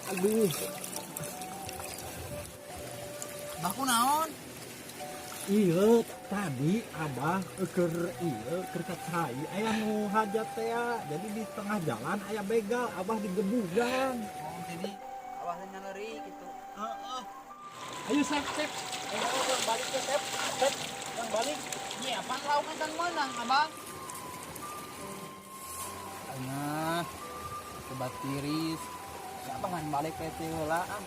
Aduh. Baku naon? Iya, tadi abah keur ieu keur ka cai aya nu hajat teh ya. Jadi di tengah jalan aya begal, abah digebugan. Oh, jadi abah teh nyaleri gitu. Heeh. Ayo Sep, Sep. Ayo balik ke Sep. Sep, yang balik. Ini apaan lauk can meunang, abah? Nah, coba tiris. Siapa main balik ke teh heula ah.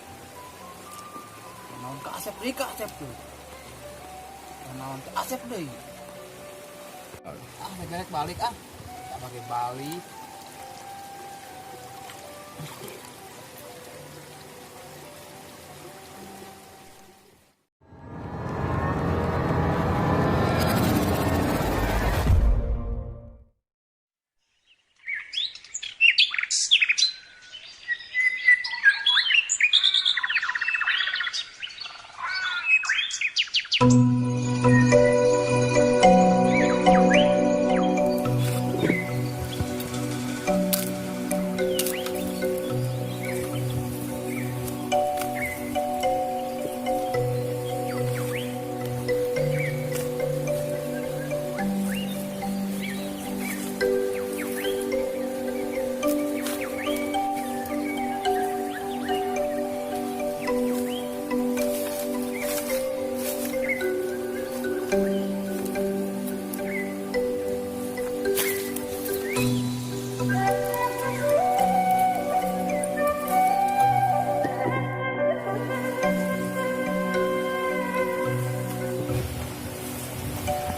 Naon ka Asep deui ka Asep tuh. Naon ka Asep deui. Ah, ngegerek balik ah. Tak pakai balik.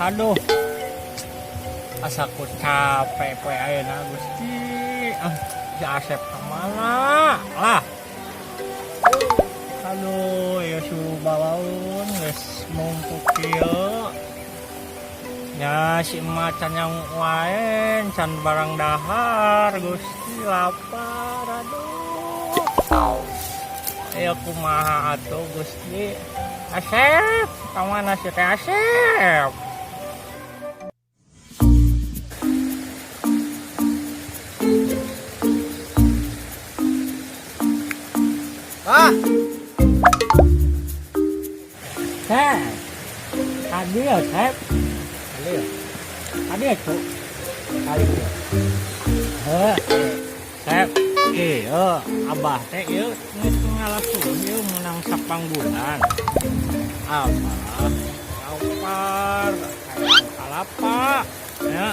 Aduh, asa ku capek poe ayeuna Gusti. Ah, si Asep kemana? Lah. Aduh, ya subalaun geus mumpuk kieu. Nya si emak can yang wae, can barang dahar, Gusti lapar aduh. Ayo kumaha atuh Gusti. Asep, kamana si teh Asep? Ah, Sep, tadi ya Sep, tadi ya, tadi ya cuk, kali ya. Heh, Sep, iya, abah teh ieu geus ngalaskeun ieu meunang sapanggulan. Abah, lapar, hayang kalapa, ya,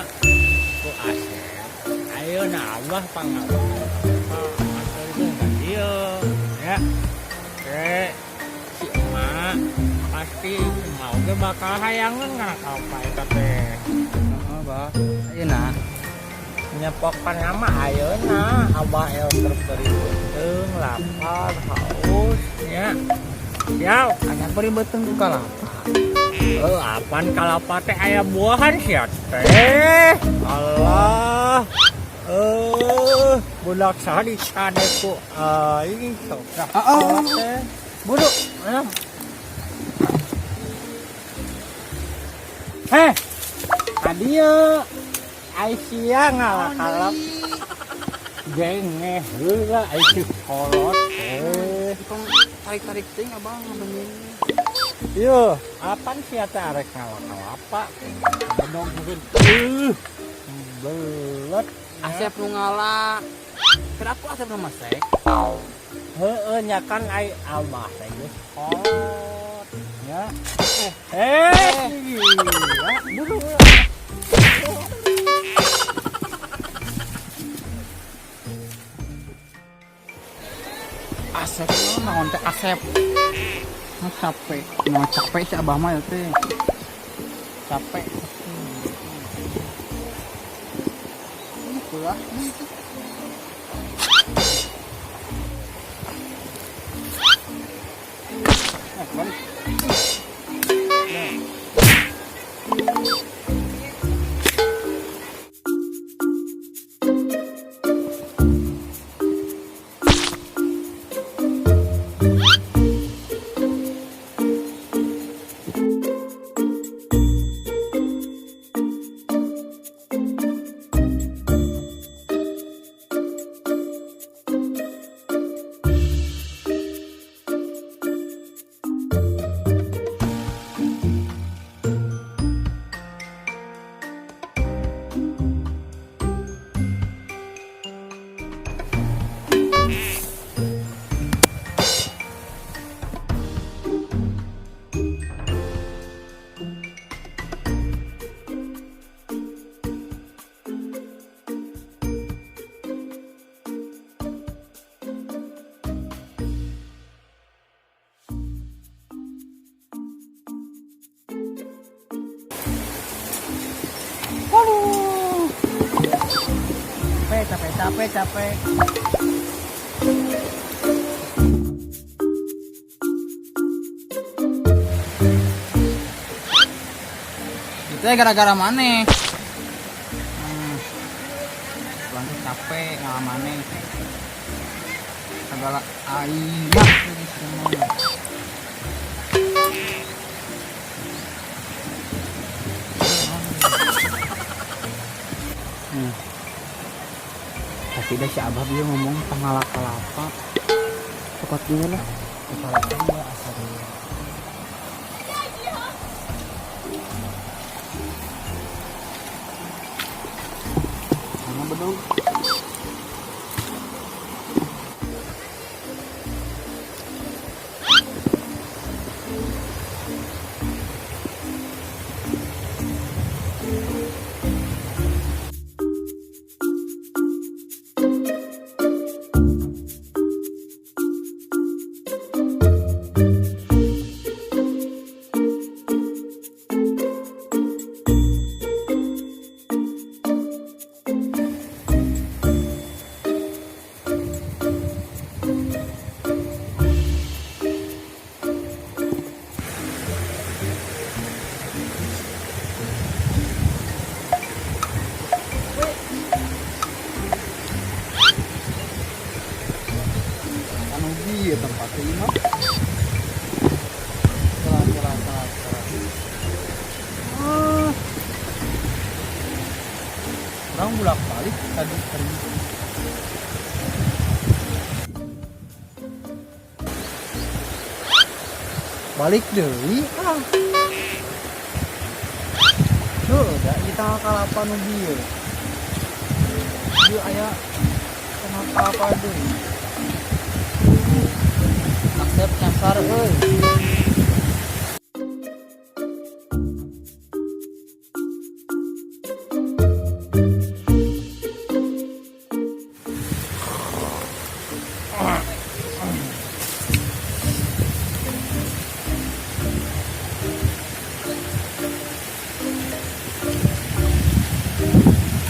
ku Asep. Ayeuna abah pangawan, aturkeun ka dieu, ya. Oke, si emak pasti mau ge bakal hayangeun kana kalapa eta teh. heeh, Bah. Ayeuna Nyepokan nama ayeuna abah el keur beuteung lapar haus nya. Siap. aya beri beuteung ku kalapa. Eh, apan kalapa teh aya buahan sia teh. Allah. Eh, budak saha dikade ku aing sok. Heeh. Teh. Buru. Eh. Heh. Kadieu Aisyah ngalah kalap jengeh heula ai kolot eh. Tong tarik-tarik ting abang ngabeungin. Yo, apaan sih teh arek ngalah kalapa? Bedong mungkin. Belet. Asep nu ngala. Kira aku Asep nu masek. Heeh nya kan ai abah teh geus kolot. Ya. Eh, gila. Buru. Asep nu naon teh Asep. Nu capek, nu capek si abah mah ya teh. Capek. Ini pula. Eh, balik. Capek, capek. Itu ya gara-gara mana? Urang teh capek ngalamane. Segala air ini semua. Tapi dah si Abah dia ngomong tanggal kelapa. Tepat juga lah. Kepala dia asal dia. Mana bedog? Anu bieu tempat ini mah. Salah, salah, salah, salah. Ah. Urang bolak-balik tadi pergi. Balik deui ah. Duh, da kita kalapa nu bieu. Ieu aya kenapa apa deui? Asep nyasar euy.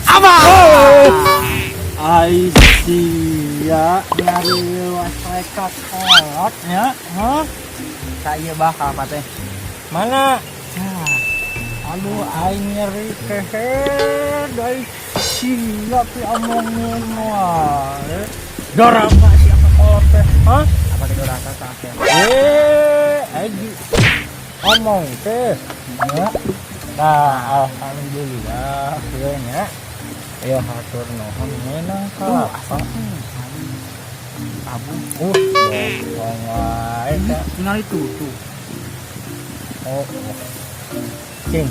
Abah. Ai sia nyari mereka kolot nya, hah? Ka ieu bah kalapa teh. Mana? Aduh, aing nyeri kehe dari sia pi omongin wae. Doraka siapa kolot teh? Hah? Apa teh doraka ka Asep? Eh, aing omong teh. Ya. Nah, alhamdulillah ieu nya. Ya hatur nuhun meunang kalapa. Abu. Bohong wae teh. Tinggal itu tuh. Oh, oh. Cing.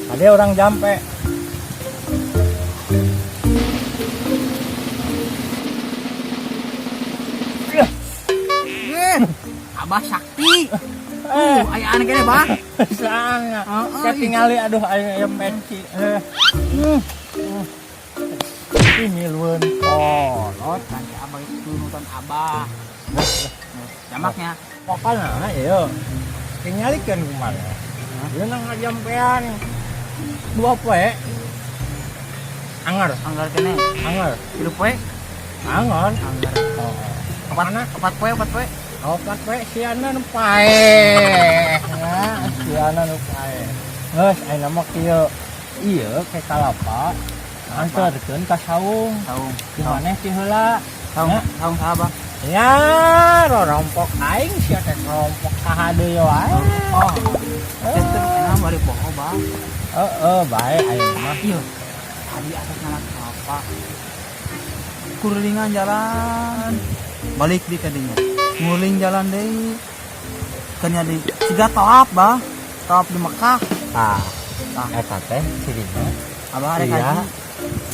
Ada orang jampe. Abah sakti. Aya aneh kene, Bah. Sangat. Heeh, Saya tingali aduh aya peci. Ini lueun kolot. Nanti abah itu nonton abah. Jamaknya. Pokoknya ieu. Tingalikeun kumaha. Ieu nang ngajampean. Dua poe. Anger, Anggar kene. Anger, Tilu poe. Anger. Anggar. Oh. Opat, opat poe, opat poe. Opat poe siana nu paeh. Nah, siana nu paeh. Geus ayeuna mah kieu. Ieu ke kalapa. Anterkeun ka saung. Saung. Di maneh ti heula. Saung, Ya. saung saha, Bah? Ya, rompok aing sia teh rompok saha deui wae. Oh. Teh enak bari poho, Bah. Heeh, bae aing mah. Iya. Tadi atas ngalak kelapa. Kurilingan jalan. Balik di kadinya. Nguling jalan deui. Kanya di siga tawaf, Bah. Tawaf di Mekah. Tah, Tah. Eta teh cirina. Abah arek Iya. haji.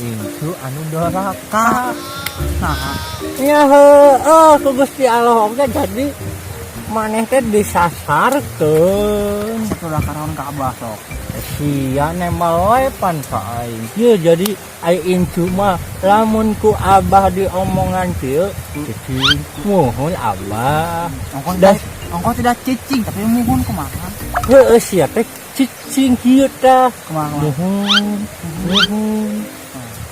Incu anu doraka. Nah, Ya heueuh ku Gusti Allah oge jadi maneh teh disasarkeun. Sudah karaon ka Abah sok. Sia nembal wae pan ka aing. Ieu jadi ai incu mah lamun ku Abah diomongan kieu, cicing muhun Abah. Ongkoh Das- tidak, ongkoh tidak cicing tapi muhun kumaha? Heueuh sia teh cicing kieu tah. Kumaha kumaha? Muhun, muhun.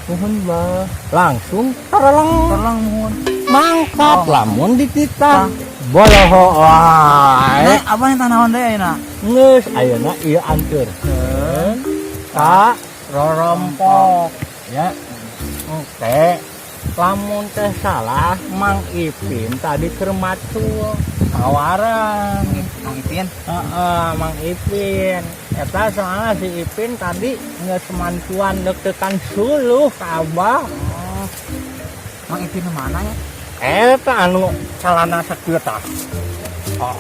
Nuhun, Bah. Langsung tareleng. Tolong muhun. Mangkat. Oh. Lamun dititah boloho wae. Nah, abah yang tanawan deui ayeuna. Geus, ayeuna ieu anterkeun ka rorompok ya. Oke, lamun teh salah Mang Ipin tadi keur macul tawaran. Mang Ipin. Heeh, Mang Ipin eta soalnya si Ipin tadi geus mantuan deg-degan suluh ka Abah. Oh. Mang Ipin mana ya? Eta anu calana sakieu tah. Oh.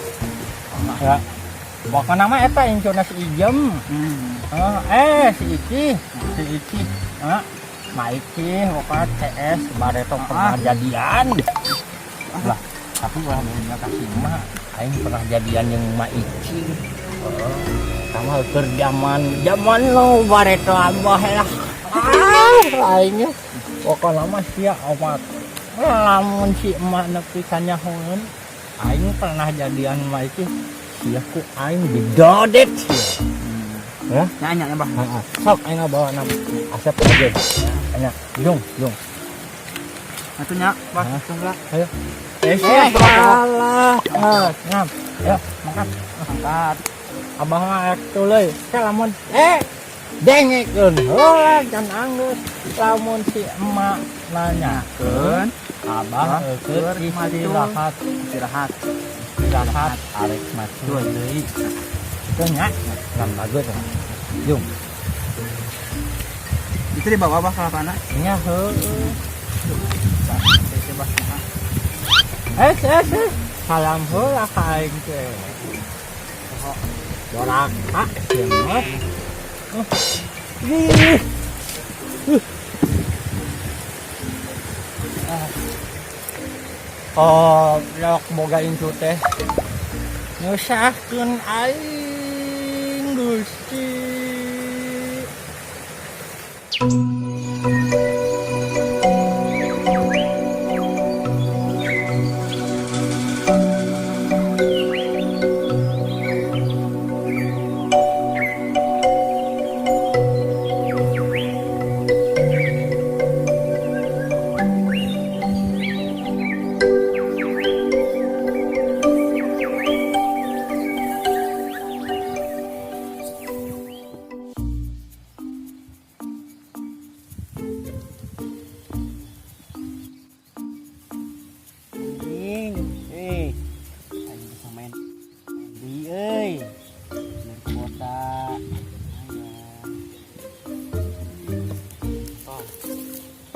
Ya. Pokokna mah eta incuna si Ijem. Si Iki, si Iki. Heeh. Ma Iki pokoknya CS bareto pernah jadian. Lah, tapi ulah dunya kasih mah aing pernah jadian jeung Ma Iki. Heeh. Sama keur zaman zaman lo bareto abah lah. Ah, aingnya. Pokokna mah sia omat. Lamun si emak nepi kanyahoeun aing pernah jadian ma Iki, sia ku aing didodet sia. Ya? Nanya nya, Bah. Heeh. Sok aing ngabawa nam Asep aja. Nya, jung, jung. Atuh nya, Bah. Hah? Tunggu lah. Ayo. Eh, siap salah. Ah, ngam. Ayo, mangkat. Mangkat. Abah mah rek tuluy. Teh lamun dengekeun heula can anggeus. Lamun si emak nanyakeun, abah keur istirahat. Istirahat. Istirahat arek macul deui. Teu nya, ngam bagus. Jung. Itu dibawa Bah kalapana? Nya heueuh. Coba. Eh. Salam heula ka aing teh. Doraka sia mah. Ih. Oh, lok boga incu teh. Nyusahkeun aing Gusti.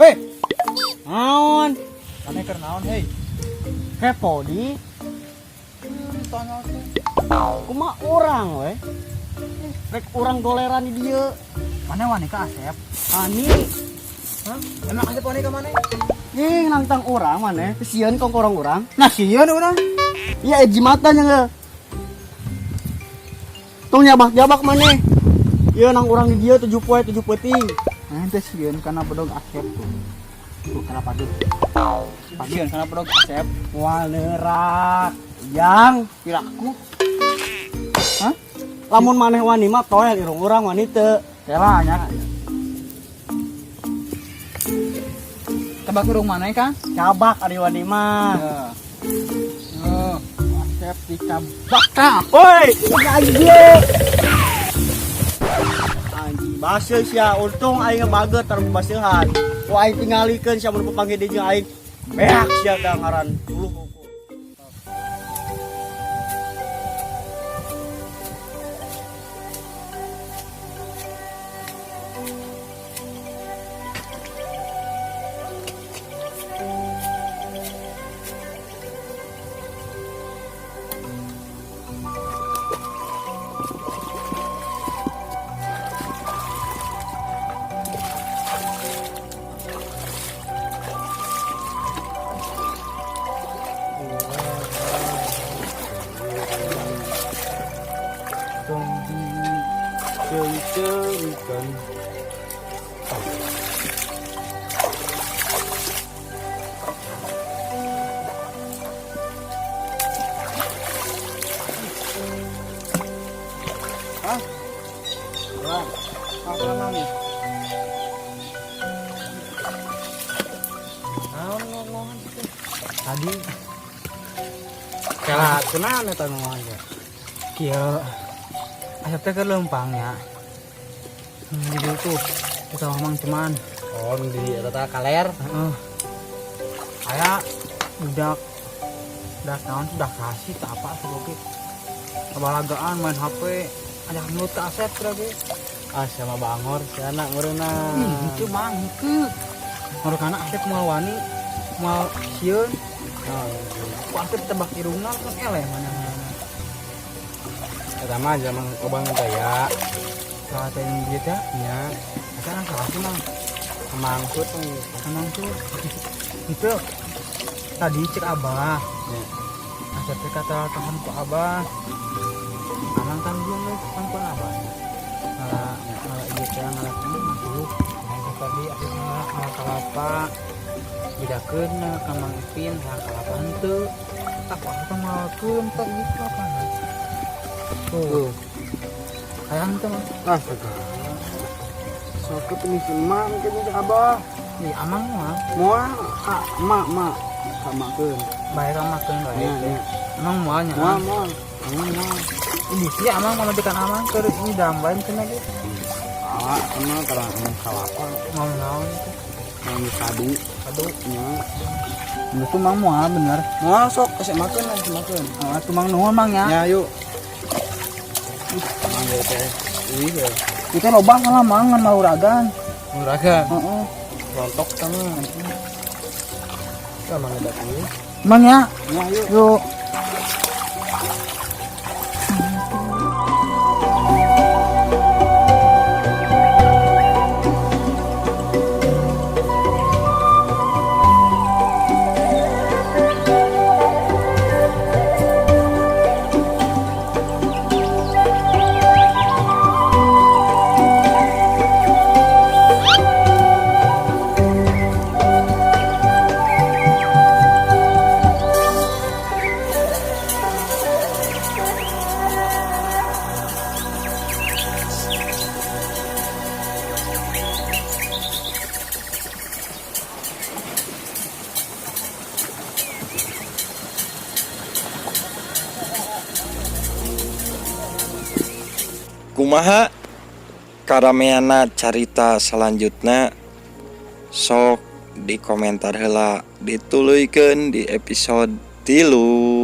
Hei, naon? Mana keur naon, hei? Kepo di. Tonyol teh. Kumaha urang we? Rek urang goleran di dieu. Mana wani ka Asep? Ani. Hah? Emang Asep wani ka mana? Ih, nantang urang maneh, teu sieun kongkorong urang. Nah, sieun urang. Iya, jimatan nya ge. Tong nyabak-jabak maneh. Ieu nang urang di dieu 7 poe 7 peuting. Nah, teh sieun kana bedog Asep tuh. Tuh, kana padu. Sieun kana bedog Asep. Moal neurak. Yang piraku. Hah? Lamun maneh wani mah toel irung urang wani teu. Kela nya. Cabak irung maneh, Kang? Cabak ari wani mah. Heeh. Asep dicabak tah. Woi, anjing. Anjing baseuh sia, untung aing bageut tar baseuhan. Ku aing tingalikeun sia mun papanggih deui jeung aing. Beak sia tah ngaran uluh. Tadi Kela kunaon eta ngomong ge? Kieu. Asep teh keur leumpang nya. Di dieu tuh kita ngomong cuman Oh, di eta tah kaler. Heeh. Aya budak budak naon sudah kasih tak apa sih oke. Kabalagaan main HP ajak ngelut ke Asep lagi. Ah, sama bangor si anak meureunna. Itu mang henteu. Marukana Asep moal wani moal sieun. Oh, Ku Asep tebak irungna kan eleh mana. Eta mah zaman obang gaya. Salah teh yang dieu teh. Nya, Eta kan salah sih mang. mangkut teh. Emang tuh itu tadi cek abah. Nya. Asep teh kata tahan ku abah. Amang kan belum geus pangkon abah. Ngalah ngalah ieu teh ngalah masuk. Nah itu tadi Asep ngalah ngalah kalapa. Bedakeun ka Mang Ipin ngalah kalapa henteu. Tak apa malkeun teh ieu kalapa. Tuh. Hayang teh mah. Astaga. Sok ini si mang kayaknya si abah. Ih, amang mah Moal ka mak mak kamakeun. bae kamakeun bae. Nya nya. Amang moal nya. Moal moal. Amang moal. Ini sih amang mau majikan amang keur ini dambain cenah ge. Ah, emang terang emang kalapa. Mau naon itu? Yang sadu. Aduh, Nya. itu mang moal bener. Moal sok kasih makan lah, kasih makan. Oh, atuh mang nuhun mang ya. Ya yuk. Mang ieu teh. Ih, ya. Itu loba salah mang ngan mauragan. Muragan. Heeh. Rontok sama. Sama ngedat ini. Mang ya. Ya yuk. Yuk. Kumaha karameana carita selanjutnya, sok di komentar heula, dituluykeun di episode 3.